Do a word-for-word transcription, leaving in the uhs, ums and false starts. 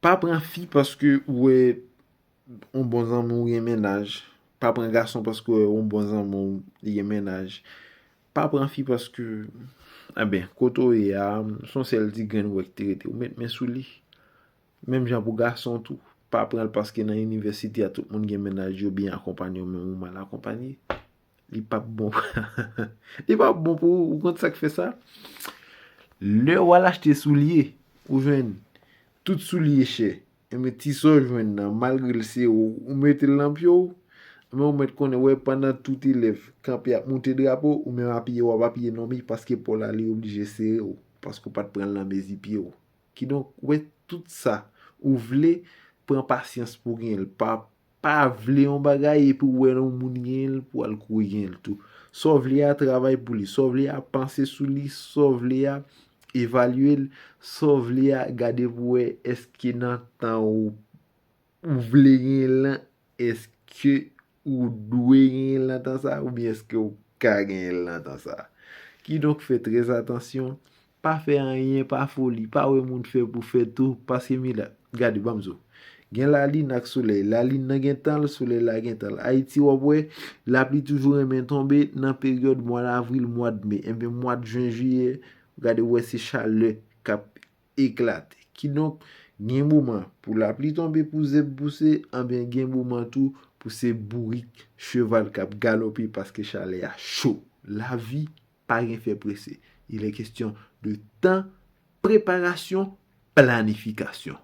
Pa pran fi paske ou wè yon bon zanmi w gen mennaj. Pa pran gason paske w wè yon bon zanmi w li gen mennaj. Pa pran fi paske, enben, kote w ye a, se yon sèl ti grenn ou wè ki te rete. Ou met men sou li. Menm jan pou gason tou. Pa pran l paske nan inivèsite a tout moun gen mennaj yo byen akonpanye, men ou mal akonpanye. Li p ap bon. Li p ap bon pou ou. Ou konn sa k fè sa? Lè w al achte soulye, ou jwenn tout soulye chè. Enben, ti sa w jwenn nan, malgre l se ou, ou mete l nan pye w, men ou mèt konnen, wè, pandan tout elèv kanpe ap moute drapo, ou menm apiye, w ap apiye non, men paske pòl la, li oblije sere w, paske w pa t pran l nan mezi pye w. Kidonk, wè, tout sa ou vle, pran pasyans pou w genyen l. Pa, pa vle yon bagay epi w wè yon moun genyen l pou w al kouri genyen l tou. Sa w vle a, travay pou li. Sa w vle a, panse sou li. Sa w vle a, evalye l. Sa w vle a, gade pou w wè èske nan tan ou, ou vle genyen l lan, èske ou dwe genyen l nan tan sa, oubyen èske ou ka genyen l nan tan sa. Kidonk, fè trè atansyon, pa fè anyen pa foli, pa wè moun fè pou fè tou, paske mila, gade, ban m di w. Gen lalin ak solèy, lalin nan gen tan l, solèy la gen tan l. Ayiti, w ap wè, lapli toujou renmen tonbe nan peryòd mwa avril, mwa me. Enben, mwa jen, jiyè, gade, w wè se chalè k ap eklate. Kidonk, gen moman pou lapli tonbe, pou zèb pouse, anben gen moman tou pou se bourik cheval k ap galope paske chalè a cho. Lavi pa gen fè prese. Il est question de temps, préparation, planification.